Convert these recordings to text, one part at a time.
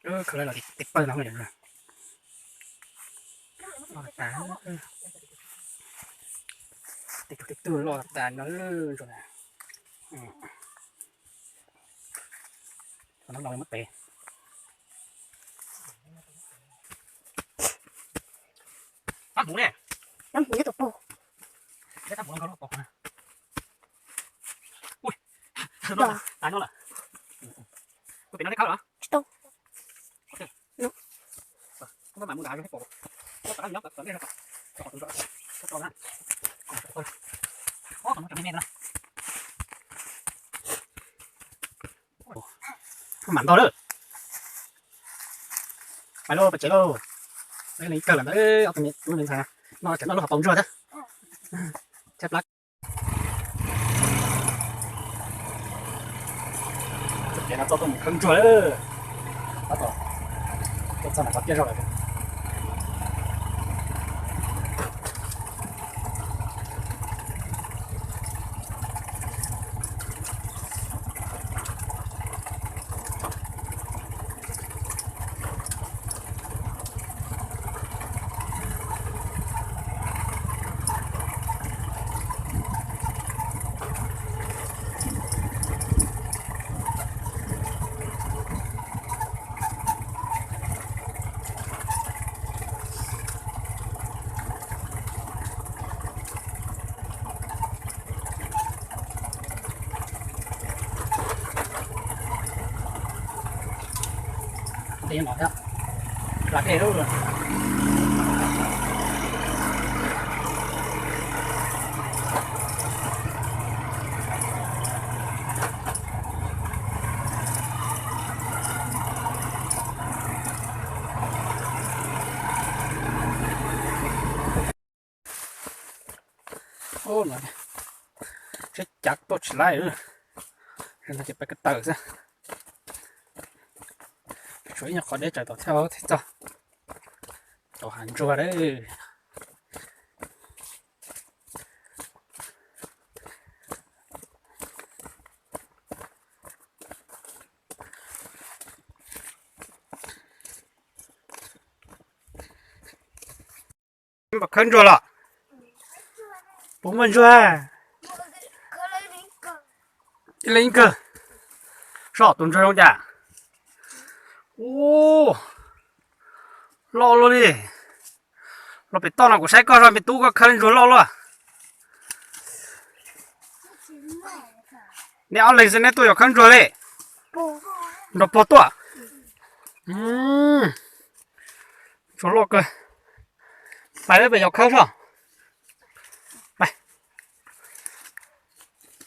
Khaws los tim pawg no. Loj tas, tej tug tej tug loj tas no. Thaum no los muab tes. Tab npuv ne, tab npuv nyob tom pog. Tab npuv no loj pog. Ui, tas no lawm. Ua pem no thiaj khawb los? Tsis tau. Mam ntog lawm. Pais lauj, pais tsev lauj. Leej kawg lawm ntag, ob tug me ntxhais no tseem noj lub hauv paus ntsuag thiab. Tshaj plab. Txoj kev no txoj tuaj mus khawb ntsuag lawm. Tab tom tuaj txog nram qhov tiaj zog lawm. Dej no thiab, hla dej lawm. Ub, no, tsheb cav tuaj tsis laib, no ces peb ko taw xwb. Tshuav ib nyuag qhov deb tsawv tom thiaj thiaj txog. Cov hav ntsuag lawm. Puas khawb ntsuag los? Puas muaj ntsuag? Ib leeg ib kawg. Soj tus ntsuag zoo cas? Ub, loj luaj li. Los pem toj no kuv saib koj zoj me tub koj khawb ntsuag loj luaj. Neb ob leeg xwb neb tuaj yuav khawb ntsuag li? Nrog pog tuaj. Ntsuag loj kawg. Pais peb yuav khawb soj.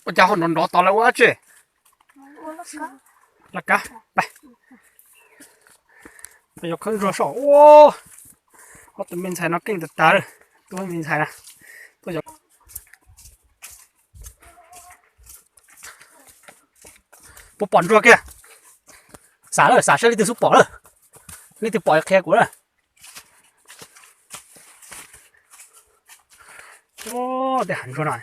Ua cas ho nrov nrov tod lawv ua dab tsi? Laj kab, peb yuav khawb ntsuag soj. Ua, ob tug me ntxhais no keej tag tag, tub me ntxhais na. Puas pom ntsuag kiag? Xav lawm, xav saib leej twg xub pom lawm. Leej twg pom qhia kuv na. Ua, tej hav ntsuag no.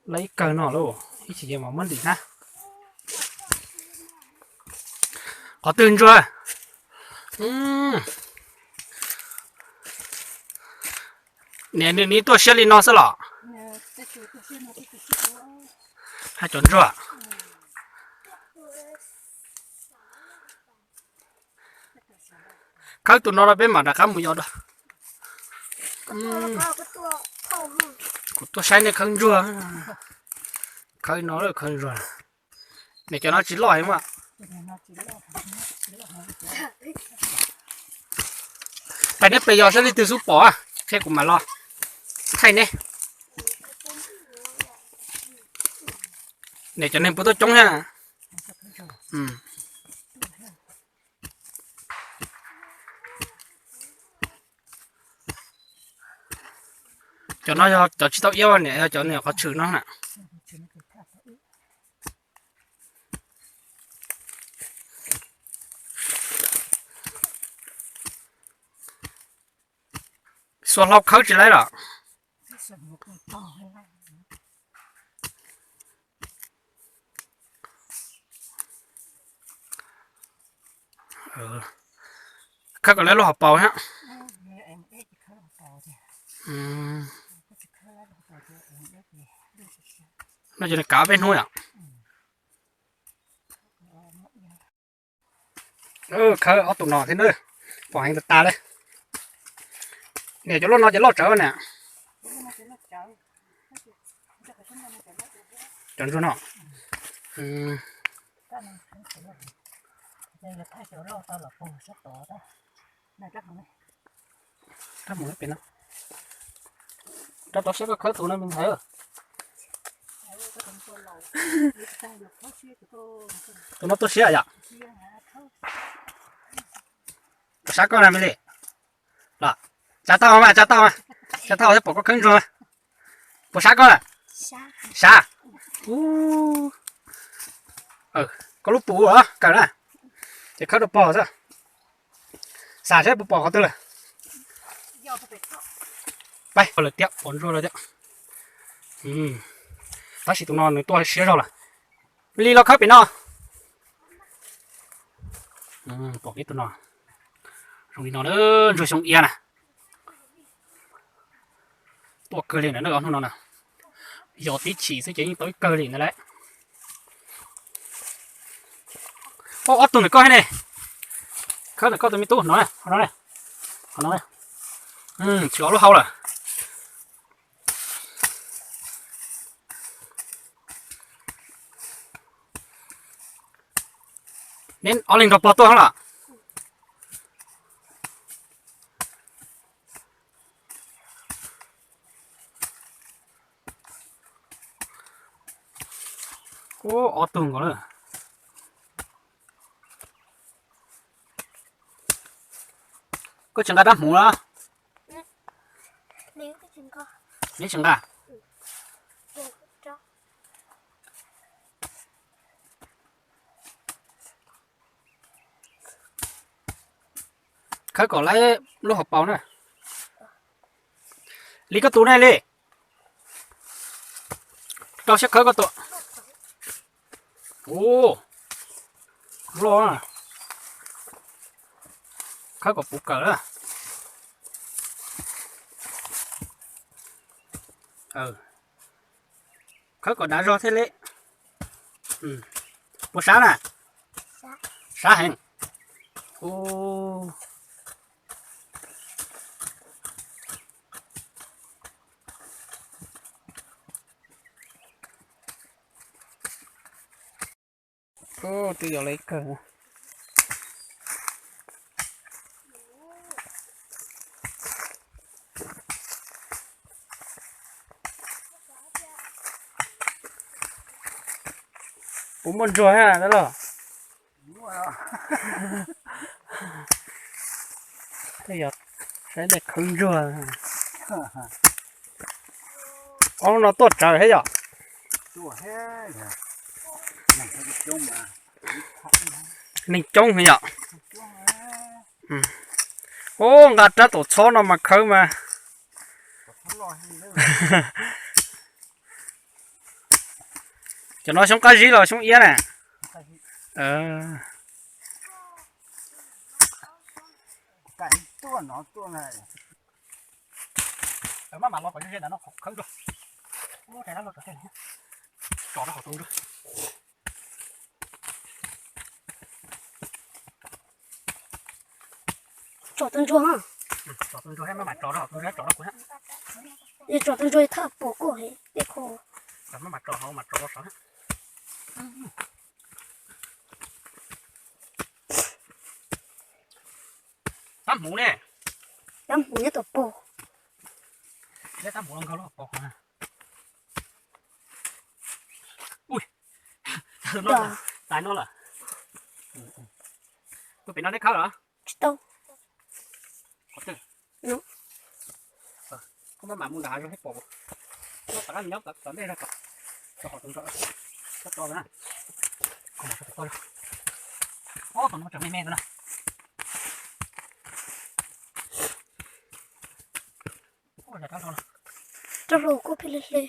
Lawv ib kawg no lauj, ib chim ces mam muab ntim na. Qhov twg ntsuag? Niam nws tuaj siab li no xwb los? Hais cov ntsuag. Khawb tus no rau peb mam rov qab mus yos dua. Kuv tuaj saib nej khawb ntsuag. Khawb no lawm khawb ntsuag. Niam cov no tsis loj heev mas. Pais neb pes yos saib leej twg xub pom, thiab kuv mam los thaij neb. Niam cov neeg puas tuaj coob thiab. Cov no yog cov tsis tau iab, niam yog cov niam qhov tshwm no na. Xuas hlau khawb tsis laib los? Khawb kom laib lub hauv paus thiab. No ces nws kav peb hnub yom. Khawb ob tug no thiab na, pom heev tas tas li. Niam, cov loj no ces loj tsawv na. Cov ntsuag no. Rab mus pem no. Rau tau siab koj khawb tus no me ntxhais. Tus no tuaj siab yom. Puas sab koj na me li? Los, tsa tau mas, tsa tau mas, tsa tau thiab pom koj khawb ntsuag. Puas sab koj lawm? Sab. Koj lub pum kawg na, ces khawb rau pog xwb. Xav seb puas pom qhov twg lawm. Pab lawm tiag, pom ntsuag lawm tiag. Tab sis tus no nws tuaj siab zog lawm. Li los khawb pem no. Pom ib tug no, zoo li no, ntsuag xyoo iab na. Tuaj kawg li na, hnub no na, yog tib chim xwb ces yeej tau ib kawg li ntawd lawm. Ob tug ntawm koj thiab ne, khawb ntawm koj tus me tub no, qhov no, qhov no, tsis ob lub hau lawm. Neb ob leeg nrog pog tuaj los? Ub, ob tug nkaus lawm. Koj tsis nqa rab hmuv los? Neb tsis nqa. Khawb kom laib lub hauv paus na. Li koj tus ne li. Rau siab khawb koj tus. Ub, loj. Khawb kom puv kawm na. Khawb kom dav zog thiaj li. Puas sab na? Sab heev. Twb yog li kawg. Puas muaj ntsuag thiab los? Yog saib nej khawb ntsuag. Ob lub no tuaj tsawv thiab yom? Neeg coob heev yom? Ub, nqa rab taum txhob no mas khawb mas. Cov no xyoob qab zib los xyoob iab na? Maj mam los kom ze ze ntawm no khawb ntsuag. Ub, tso rau hauv tus ntsuag. Tso tus ntsuag. Tso tus ntsuag, maj mam tso rau hauv tus ntsuag, tso rau kuv. Tso tus ntsuag thawj pom kuj heev, peb kho. Maj mam tso hauv, mam tso rau saud. Tab hmuv ne? Tab hmuv nyob tom pog. Tab hmuv los nkaug lub hauv paus qhov na. Ui, tais no lawm. Tuaj pem no neb khawb los? Tsis tau. Qhov twg? Koj maj mam mus nram hav zoov thiaj pom. Koj rov qab nyob tom ntej zog, tom hauv tus ntsuag. Koj tso na. Koj mus tso tom koj zog. Ob tug no tseem me me ntawd na. Rab hlau kuj pheej hle hle.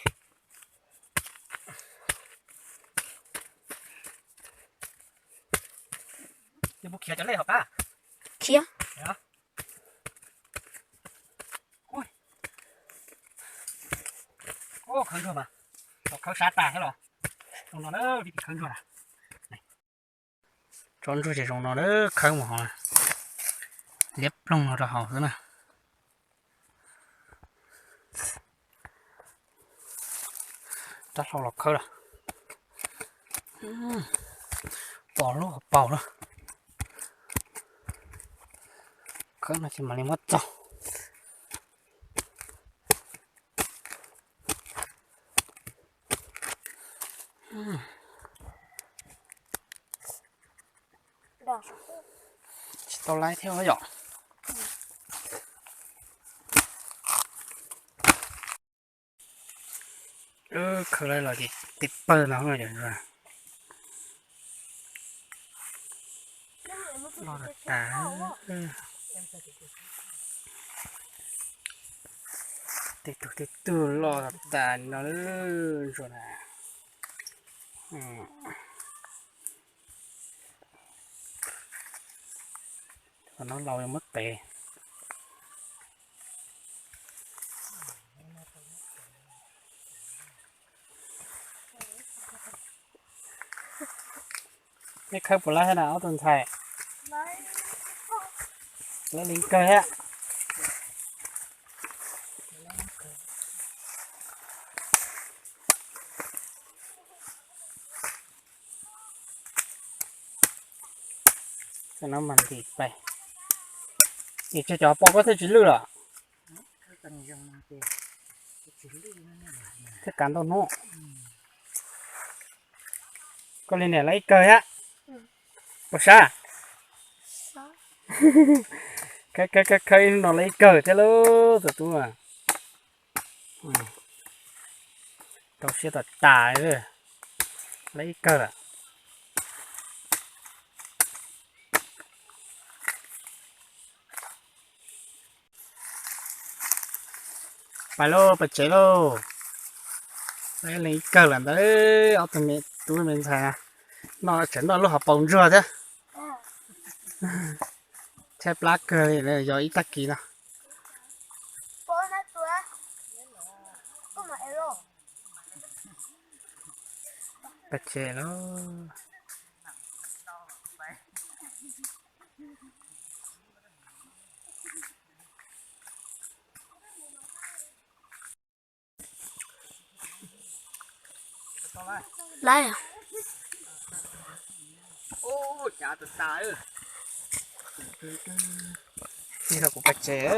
Ces mus khiav cov lej hauv qab. Khiav. Ub, khawv ntsuag mas, khawv sav tas thiab los. Zoo no na, khawv ntsuag na. Tsob ntsuag ces zoo no na, khawb mus hauv, liab ploog no rau hauv xwb na. Rab hlau los khawb lawm. Pom lub hauv paus lawm. Khawb no ces mam li muab txog. Tsis tau laib thiab yom. Khawb laib los ces tib pawg no cov ntsuag. Loj tas tas. Tej tug tej tug loj tas tas no ntsuag na. Qhov no laus yuav muab tev. Nej khawb puas laib thiab na ob tug ntxhais? Laib li kawg thiab. Cov no mas ntim pais. Ntim tseg cov hauv paus koj thiaj tsis lwj los? Thiaj kav ntau hnub. Koj li niam laib ib kawg thiab. Puas sab? Khawb khawb khawb ib hnub no laib ib kawg thiab lauj tus tub. Rau siab tas tas, laib ib kawg lawm. Pais lauj, pais tsev lauj. Laib leej ib kawg lawm ntawd, ob tug me tub me ntxhais no tseem noj lub hauv paus ntsuag thiab. Tshaib plab kawg li, yog ib tag kis no. Pais tsev lauj. Laib. Kuv pais tsev.